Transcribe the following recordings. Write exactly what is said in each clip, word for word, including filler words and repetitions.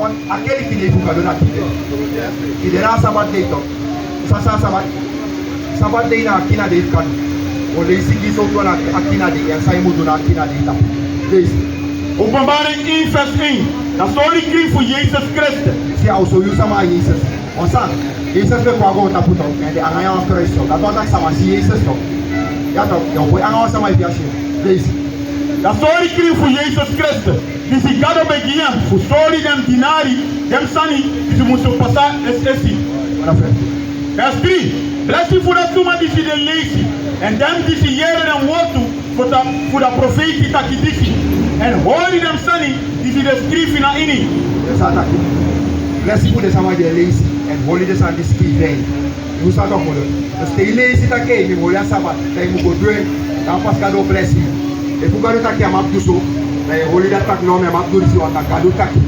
A keliki dei fu Gado na tide. Tide na a sabat dei tok. San san sabat? Sabat dei na a kina dei fu Gado. O leisi gi sowtu wan a kina dei, èn san yu mu du na a kina dei tapu. Leisi. Openbaring één vers één. Na sori krin fu Yesus Kristus. Si, a o sori yu sama na Yesus. Wan sani, Yesus ben kon a goontapu tok, èn den anga en a wan kruis tok. Dati wani taki sama si Yesus tok. Ya tok, ya o poi anga wan sama efu ya si en. Leisi. Na sori krin fu Yesus Kristus. Disi Gado ben gi en fu sori den dinari den sani disi musu pasa es'esi. Vers drie. Blesi fu den suma disi de leisi, èn den disi yere den wortu fu da, fu da profeiti taki disi, èn hori den sani disi de skrifi na ini. Blesi fu den sama di e leisi èn hori den sani disi skrifi. Yu sa tok fu den. Dus te yu leisi taki mi mu hori a sabat, dan yu mu go du en, dan pas Gado o blesi yu. Efu Gado taki a mu abi du so, dan yu e hori dati taki no, mi á mu abi du disi wan, dan Gado taki.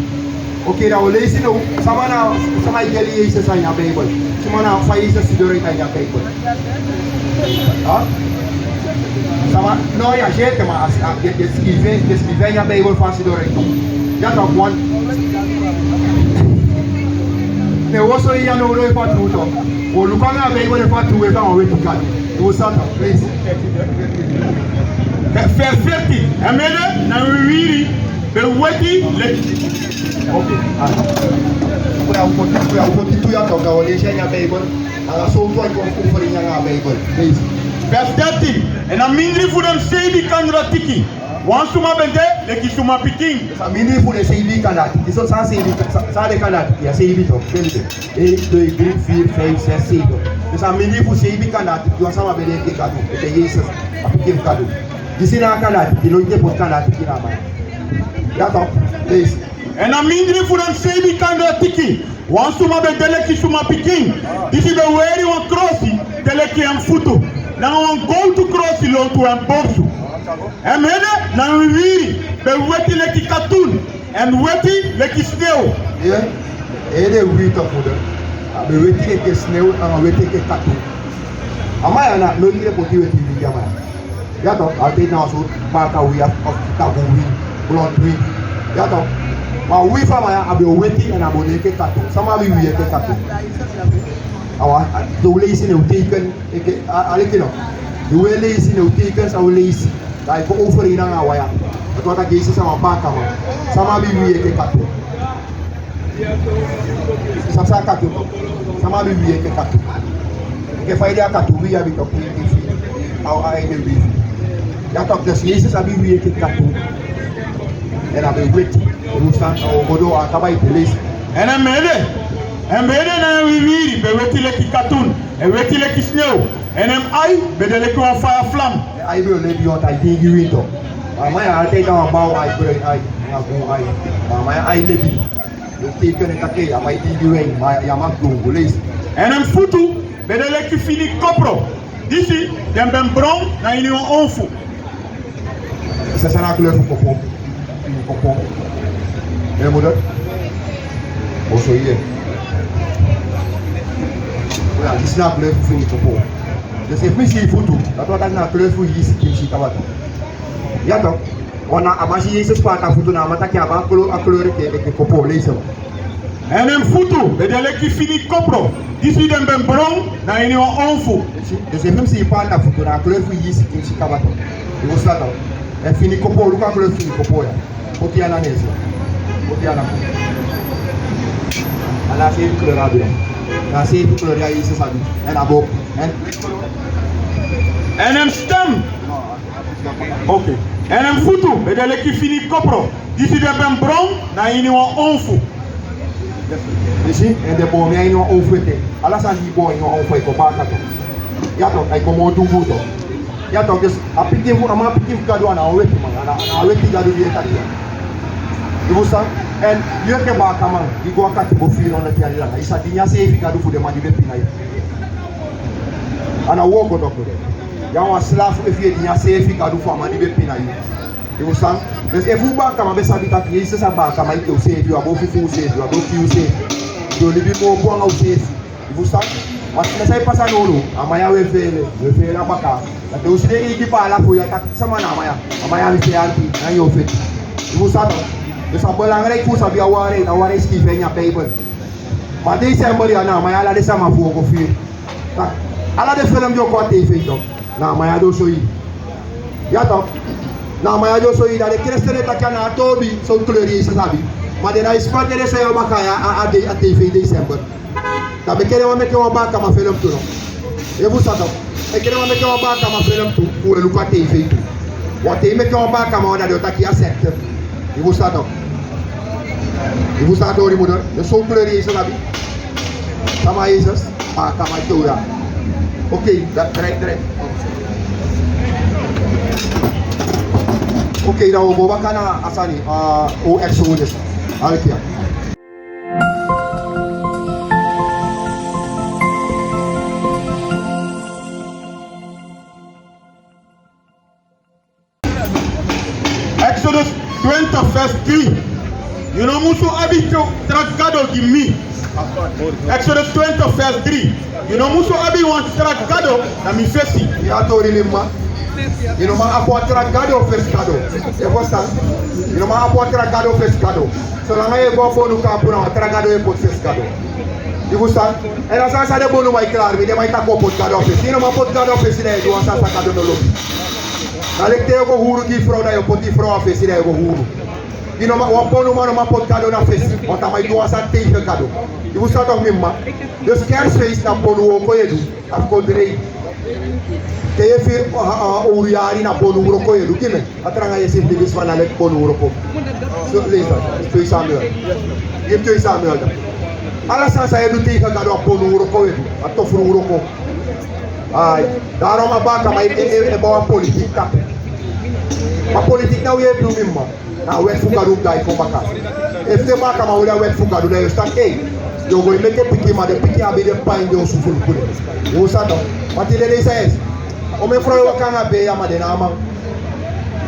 Oké, dan wi o leisi now. Sama na, sama e geli Yesus a ini a Bijbel? Sama na fa Yesus sidon reti a ini a Bijbel? Ha? Sama, no, ya zeker, ma a, a, den, den skrifi, den skrifi a ini a Bijbel fa a sidon reti. Ya tok, wan. Ne wi o sori yu ya now, no, efu a tru tok. Wi o luku anga a Bijbel efu a tru, efu a wan weti Gado. Wi o sa tok, please. Vers veertien. Èn mi ede, na wiwiri, ben weti leki. Oké, ah. Wi o, wi o, wi o, wi o, wi o, wi o leisi a ini a Bijbel. Ala sowtu wan kon fu ufren anga a Bijbel. Leisi. Vers dertien. Èn a mindri fu den seibi kandratiki, wan suma ben de leki suma pikin. A mindri fu den seibi kandratiki. So san seibi, san, san den kandratiki? Ya seibi tok. Seibi. Een, twee, drie, vier, vijf, zes, zeven. Dus a mindri fu seibi kandratiki, wan sama ben de enke Gado, enke Yesus, a pikin fu Gado. Disi na a kandratiki, no, yu e poti kandratiki na a man. Ya tok, leisi. Èn a mindri fu den seibi kandratiki, wan suma ben de leki suma pikin, disi ben weri wan krosi te leki en futu, nanga wan gowtu krosi lontu en borsu. Èn en ede, na en wiwiri ben weti leki katun, èn weti leki snew. Yu e, ede weti fu den. A ben weti enke snew, anga weti enke katun. A man ya na, no, yu e poti weti fu a man ya. Ya tok, altijd na wan sortu baka wi of, of tagu wi, blond wi. Ya tok. Ma wi fu a man ya, a ben o weti èn a ben o de enke katun. Sama abi wi enke katun. Awa, a, te wi leisi, ne wi teken, enke, a, a leki no. Te wi leisi, ne wi teken san wi leisi. Dan yu kon overeen nanga a wan ya. Dati wani taki Yesus a wan bakaman. Sama abi wi enke katun. Sabi san a katun? Sama abi wi enke katun? Enke fa ede a katun, wi abi tok, enke fi. Aw, a ede wi. Ya tok, dus Yesus abi wi enke katun. Èn a ben weti. Yu e frustan, a o go doro, a kaba, yu e leisi. Èn en ede, en ede na en wiwiri ben weti leki katun, èn weti leki snew. Èn en ai ben de leki wan faya flam. En ai ben o lebi, yu e taki, a e dingi winti. Ma a man ya altijd na wan baw ai, bruin ai, na bun ai. Ma a man ya ai lebi. Yu e teken taki a man e dingi win, ma a man e dungu, leisi. Èn en futu ben de leki fini kopro, disi den ben bron na ini wan onfu. San na a kleur fu kopo? Fini kopo. Yu e musu oso yu. Ya, disi na a kleur fu fini kopo. Dus efu mi si yu futu, dati wani taki na a kleur fu yu sikin, mi si kaba tok. Ya tok. Wan, a man si Yesus paati a futu, na a man taki a abi a kleur, a kleur enke, enke kopo, leisi. Èn en futu ben de leki fini kopro, disi den ben bron na ini wan onfu. Dus efu mi si yu paati a futu, na a kleur fu yu sikin, mi si kaba tok. Yu e frustan tok. Èn fini kopo, luku a kleur fini kopo ya. Poti yu ana nesi. Poti yu ana. A na a seefi kleur a abi. Na a seefi kleur ya Yesus abi. Èn a bow. Èn, èn en stem. Oké. Èn en futu ben de leki fini kopro, disi den ben bron na ini wan onfu. Yu si, èn den bron na ini wan onfu ete. Ala sani di bron ini wan onfu e kon baka tok. Ya tok, a e kon moo dungu tok. Ya tok, dus a pikin fu, a man pikin fu Gado, a na wan wetiman, a na, a na wan weti Gado di e taki ya. Yu e frustan? Èn yu enke bakaman di go a katibo firi ondro yari langa, yu sa dini a seefi gadu fu den man di ben pina yu. A na wooko tok fu den. Yu a wan slafu efu yu e dini a seefi gadu fu a man di ben pina yu. Yu e frustan? Dus efu un bakaman ben sabi taki Yesus a bakaman enke useefi, wi á be o fufuu useefi, wi á be o kii useefi. Wi o libi moo bun anga useefi. Yu e frustan? Ma na san e pasa nownow, a man ya, wi e feele, wi e feele a baka. Ma te un si den eigi baala fu yu, a taki sama na a man ya? A man ya, mi seefi, na yu o feti. Yu e frustan? Dus a belangrijk fu sabi a wari, a wari skrifi ini a Bijbel. Ma december ya na a man ya ala den sama fu o go firi. Ala den film di o kon a tv, toch, na a man ya di o soi. Ya toch. Na a man ya di o soi, dan den kristen e taki a na a tobi, so kleur Yesus abi. Ma den na e spanti den soi a baka ya a, a, a tv december. Dan meke den wan meke wan bakama film tu, no? Yu e fusutan? Meke den wan meke wan bakama film tu, fu wi e luku a tv tu. Wan te yu meke wan bakama wan, dan den o taki a sekte. Yu e fusutan? Yu e fusutan a tori, moeder? Den soi kleur Yesus abi. Sama Yesus, bakama, yu e fusutan? Oké, dan drai, drai. Oké, dan wi o go baka na a sani, a, o Exodus. Aliki ya. Exodus twenty verse three. Yu no musu abi tra gado gi mi. Exodus twenty verse three. Yu no musu abi wan tra gado na mi fesi. Ya tori, mi mma. Yu no man abi wan tra gado fesi gado. Yu e fusutan? Yu no man abi wan tra gado fesi gado. Solanga yu e go a bonu kampu, na wan tra gado yu e poti fesi gado. Yu e fusutan? Èn a sani san den bonuman e klari mi, den man e taki wi o poti gado a fesi. Yu no man poti gado a fesi, dan yu e du wan sani san gado no lobi. Na leki te yu o go huru gi yu frow, dan yu o poti yu frow a fesi, dan yu o go huru. Yu no man, wan bonuman no man poti gado na fesi, want a man e du wan sani tegen gado. Yu e fusutan toch, mi mma? Dus kerstfeest na bonu wooko yu e du. A fu kon drei. Te yu e firi, a, a, owru yari, na bonu wroko yu e du gi mi. A tranga yu e si libisma na leki bonu wroko. So, leisi dati. Twee Samuel. Gi mi twee Samuel dati. Ala sani san yu e du tegen gado, a bonu wroko yu e du. A tofru wroko. Ai. Daarom a bakama e, e, e, e bow a politiek tapu. Ma politiek na wi e du, mi mma. Na a wet fu Gadu mus daai kon baka. Efu den bakama oli a wet fu Gadu, dan yu o si taki, ei, den o go e meke pikin, ma den pikin abi den pain, den o sufuru kule. Yu e fusutan? Ma tide den sani, o mi frow e waka anga bee ya, ma den na a man.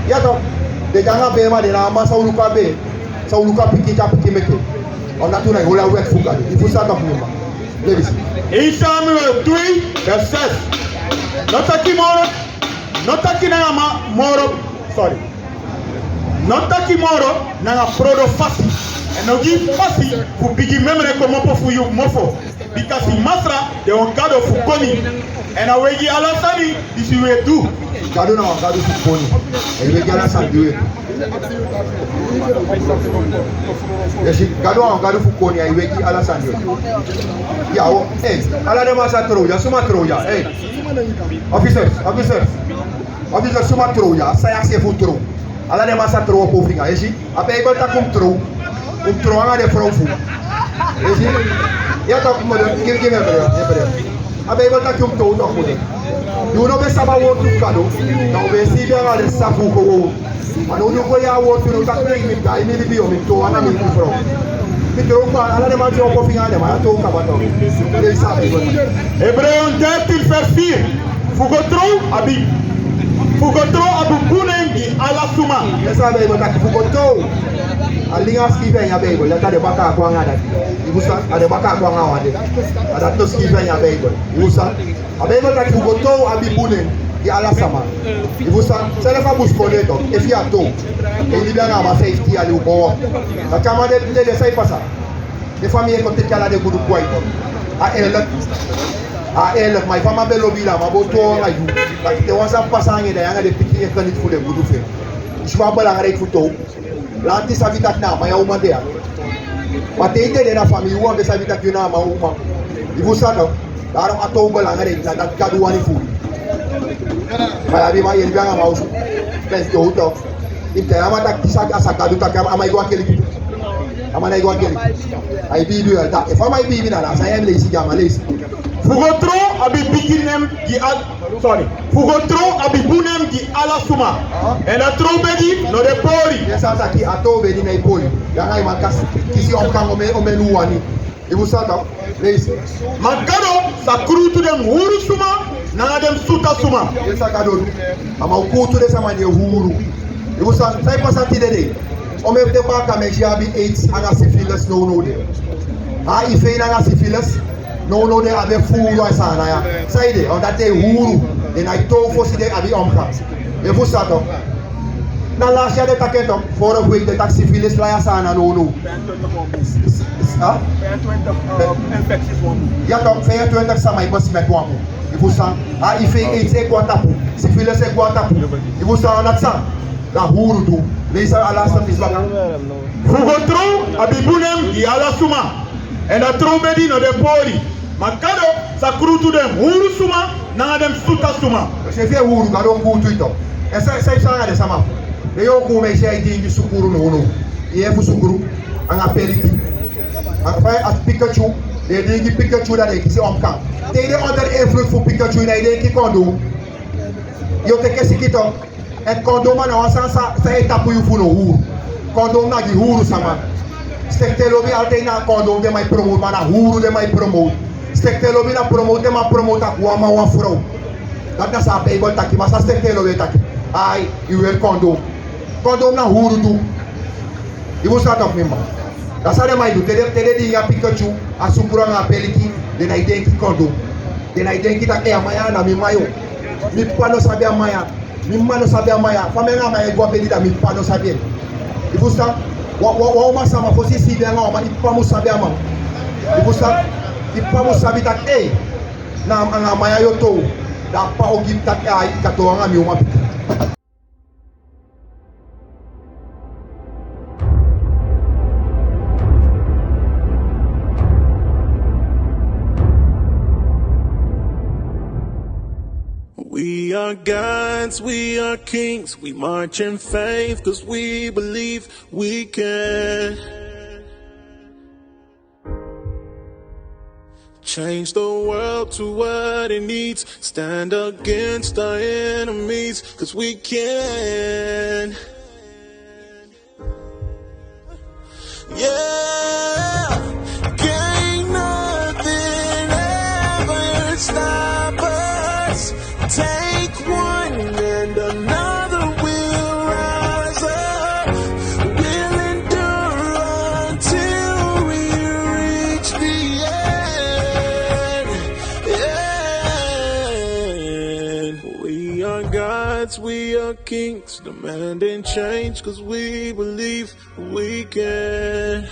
Ya toch. Den de anga bee, ma den na a man san o luku a bee, san o luku a pikin, te a pikin meke. Omdat yu no e oli a wet fu Gadu. Yu e fusutan toch, mi mma? Leisi. Een Samuel twee, vers zes. No taki moro, no taki nanga ma-, moro, sorry. No taki moro nanga frodo fasi. Èn no gi fasi fu bigi memre kmopo fu yu mofo. Bika Masra de wan Gado fu koni. Èn a wegi ala sani disi wi e du. Gado na wan Gado fu koni. A e wegi ala sani di wi e du. Yesi, Gado na wan Gado fu koni, a e wegi ala sani di wi e du. Ya, o, eh, ala den man sa trow ya, suma trow ya, eh. Officers, officers. Officers, suma trow ya, san yu e si fu trow. Ala den man sa trow, opo un finga, yu e si. A Bijbel taki un mus trow. Un mus trow anga den frow fu un. Yu e si. Ya toch, moeder, gi mi, gi mi, ya, ya, ya. A Bijbel taki un mus trow toch, moeder. Yu no ben sabi a wortu fu Gado. Na un ben e siibi anga den sisa fu un kon wowo. Ma now di un kon yee a wortu, un taki: "Ei, mi mus daai mi libi, o, mi mus trow anga mi frow." Mi trow, ala den man di opo finga, den man ya trow kaba toch. Leisi a Bijbel. Hebreeën dertien vers vier. Fu go trow abi, fu go trow abi bun nen gi ala suma. Yu e sabi, a Bijbel taki fu go trow. A linga skrifi a ini a Bijbel, dati a de baka a kon anga dati. Yu e fusutan, a de baka a kon anga wan de. A dati no skrifi a ini a Bijbel. Yu e fusutan. A Bijbel taki fu go trow abi bun nen gi ala sama. Yu e fusutan, srefi a busikondee toch, efu yu e trow, yu e libi anga a man fiftin yali, un bow. Dati a man de, de, de, san e pasa? Den famii e kon teki ala den gudu kon a yu. A eerlijk. A eerlijk, ma efu a man ben lobi yu, a man bo trow anga yu. Dati te wan sani pasa anga en, dan yu anga den pikin e geniet fu den gudu fu en. Yu si fa belangrijk fu trow. Lanti sabi taki na a man ya uman de ya. Ma te yu dede na famii, yu wan ben sabi taki yu na a man uman. Yu e fusutan toch. Daarom a trow belangrijk, na dati Gadu wani fu wi. Ma yu abi man, yu e libi anga a man osu. Plus trow toch. Yu e taigi a man taki san, a san Gadu taki, a man e go a keliki. A man e go a keliki. A e biibi wel, da. Efu a man e biibi, na a sani ya yu e leisi gi a man, leisi. Fu go trow abi bigi nen gi al-, sorry. Fu go trow abi bun nen gi ala suma. Èn a trow bedi no de pori. Yu e sabi taki a trow bedi no e pori. Yu anga yu man kan kisi omgang, o meni, o meni un wani. Yu e fusutan toch. Leisi. Ma Gado sa krutu den huru suma nanga den suta suma. Yu e sabi Gado du. A man o krutu den sama di e huru. Yu e fusutan, san e pasa tide dei? Omeni fu den baakaman e si abi aids anga syphilis nownow de. Hiv nanga syphilis. Nownow den abi en furu a Saanan ya. Saide? Omdat den e huru. Den nái trow fosi den abi omgang. Yu e fusutan toch. Na lasi yari den taki en tok, foro fu den taki syphilis lai a Saanan nownow. Ya tok, vijfentwintig sama e besmet wan mun. Yu fusutan? A HIV, AIDS e go na tapu. Syphilis e go na tapu. Yu fusutan? Dati san na huru du. Leisi a lasi fisi baka. Fu go tron, a ben bun nen gi ala suma. Èn a tron bedi no de pori. Ma Gado sa krutu den huru suma nanga den suta suma. Efu yu e huru, Gado o krutu yu tok. Èn san, san yu e psa nanga den sama fu den? Yu o kon, mi e si yu e dingi sukru nownow. Yu e fu sukru nanga peliki. A fa a pikityu, den e dingi pikityu, dan den e kisi omkan. Te yu de onder invloed fu pikityu, yu nái denki kondom. Yu o teki siki tok. Èn kondom na wan sani san, san e tapu yu fu no huru. Kondom na gi huru sama. Sekte lobi, altijd na kondom den man e promote, ma na huru den man e promote. Sekte lobi na promote, den man promote taki wan man wan frow. Dati na san a Bijbel taki, ma san sekte lobi e taki? Ai, yu weri kondom. Kondom na huru du. Yu fusutan tok, mi man? Dati san den man e du, te den, te den dingi a pikityu, a sukru nanga a peliki, den nái denki kondom. Den nái denki taki, eh, a man ya na mi man, yu. Mi p'pa no sabi a man ya. Mi m'ma no sabi a man ya. Fa mi nanga a man ya e go a bedi, dan mi p'pa no sabi en. Yu fusutan? Wan, wan, wan umasama, fosi yu siibi nanga wan man, yu p'pa mu sabi a man. Yu fusutan? Yu p'pa mu sabi taki, ei, na nanga a man ya yu o tow. Dan a p'pa o gi taki, ai, yu kan tow nanga mi umapikin. We are gods, we are kings, we march in faith 'cause we believe we can change the world to what it needs, stand against our enemies 'cause we can. Yeah, can't nothing ever stop us. Take one and another will rise up. We'll endure until we reach the end. Yeah. We are gods, we are kings, demanding change 'cause we believe we can.